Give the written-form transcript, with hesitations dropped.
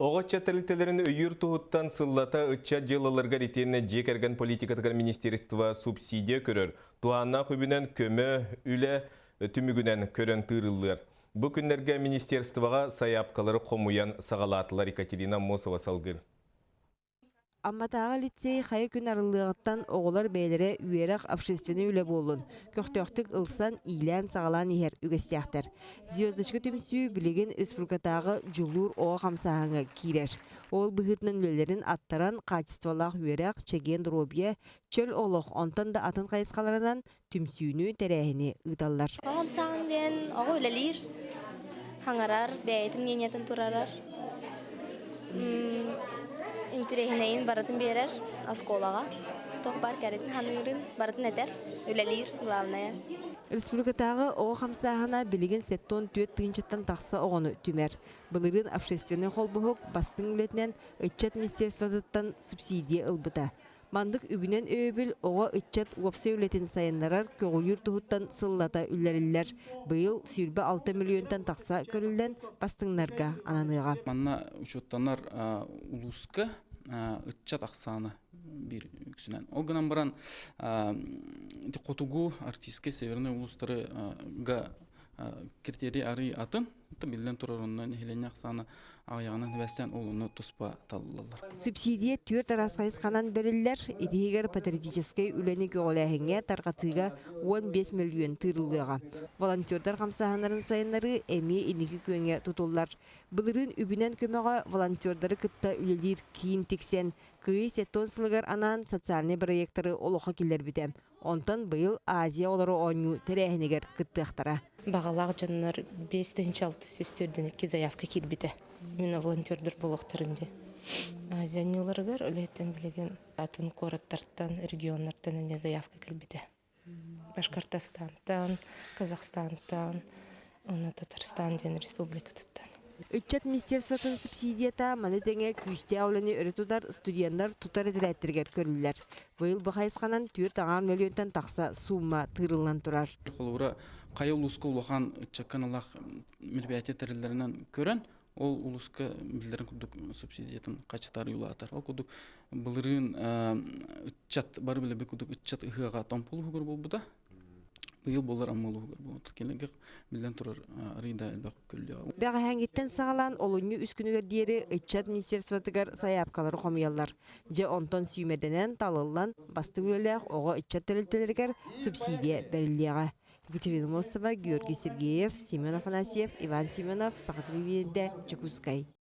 Оҕо ыччат тэрилтэлэрин өйүүр туһуттан сыллата ыччат дьыалаларыгар итиэннэ дьиэ кэргэн политикатыгар министерство субсидия көрөр, туһааннаах үбүнэн көмө үлэ түмүгүнэн көрөн тыырыллыар. Бу күннэргэ министерствоҕа сайаапкалары хомуйан саҕалаатылар Екатерина Аммосова салгыыр. Амматааҕы лицей хайа күн арыллыаҕыттан оҕолор бэйэлэрэ үөрэх, общественнай үлэ буоллун, көхтөөхтүк ылсан, иилээн-саҕалаан иһэр үгэстээхтэр. Звездочка түмсүү билигин республикатааҕы Дьулуур оҕо хамсааһыҥҥа киирэр. Ол быһыытынан үлэлэрин аттаран, хаачыстыбалаах үөрэх, чэгиэн доруобуйа, чөл олох, онтон да атын хайысхаларынан түмсүүнү, тэрээһини ыыталлар. Оҕо хамсааһын диэн оҕо үлэлиир, хаҥарар, бэйэтин мнениетын турарар, интэриэһинэйин барытын биэрэр оскуолаҕа. Туох баар кэрэтин ханыырын барытын этэр, үлэлиир главное. Республикатааҕы оҕо хамсааһына билигин 74 тыһыынчаттан тахса оҕону түмэр. Былырыын общественнай холбоһук бастыҥ үлэтинэн ыччат министерствотыттан субсидия ылбыта. Маннык үбүнэн өйөбүл оҕо, ыччат уопсай үлэтин сайыннарар, көҕүлүүр туһуттан сыллата үллэриллэр. Быйыл 26 мөлүйүөнтэн тахса көрүллэн бастыҥнарга ананыаҕа. Манна учуоттанар улууска ыччат ахсаана биир үксүнэн. Ол гынан баран хотугу артистскай северный улуустарга критерий арый атын. Биллэн турар, онно нэһилиэнньэ ахсаана аҕыйаҕынан сибээстээн ол онно туспа талыллаллар. Субсидия түөрт араас хайысханан бэриллэр. Итиһигэр патриотическай үлэни көҕүлээһиҥҥэ, тарҕатыыга 15 мөлүйүөн тыырыллыаҕа. Волонтердар хамсааһыннарын сайыннарыы эмиэ инники күөҥҥэ тутуллар. Былырыын үбүнэн көмөҕө волонтердары кытта үлэлиир киин тиксэн, Кыайыы 70 сылыгар анаан социальнай бырайыактары олоххо киллэрбитэ. Онтон быйыл Азия олору оонньуу тэрээһинигэр кыттыахтара. Баҕалаах дьоннор 5642 заявка киирбитэ. Именно волонтердар буолуохтарын дии. Азия оонньууларыгар үлэһиттэн билигин атын куораттартан, регионнартан эмиэ заявка кэлбитэ. Башкортостантан, Казахстантан, уонна Татарстан диэн республикатыттан. Ыччат министерствотын субсидията маны тэҥэ күүстээх үлэни өрө тутар студеннар тутар этэрээттэригэр көрүллэр. Быйыл бу хайысханан 4,5 мөлүйүөнтэн тахса суумма тыырыллан турар. Холобура, хайа улууска улахан ыччакка аналлаах мероприятие тэриллэринэн көрөн, ол улууска биллэрин курдук субсидиятын хачытар улаатар. Ол курдук былырыын ыччат бары билэбит курдук ыччат ыһыаҕа Томпо улууһугар буолбута. Быйыл буолар Амма улууһугар буолбут. Кинилэргэ биллэн турар арыйда элбэх көрүллүөҕэ. Бэҕэһээҥҥиттэн саҕалаан олунньу үс күнүгэр диэри ыччат министерствотыгар сайаапкалары хомуйаллар. Дьэ онтон сүүмэрдэнэн, талыллан бастыҥ үлэлээх оҕо ыччат тэрилтэлэригэр субсидия бэриллиэҕэ. Екатерина Мостова, Георгий Сергеев, Семен Афанасьев, Иван Семенов, Саха телевидениетэ, Дьокуускай.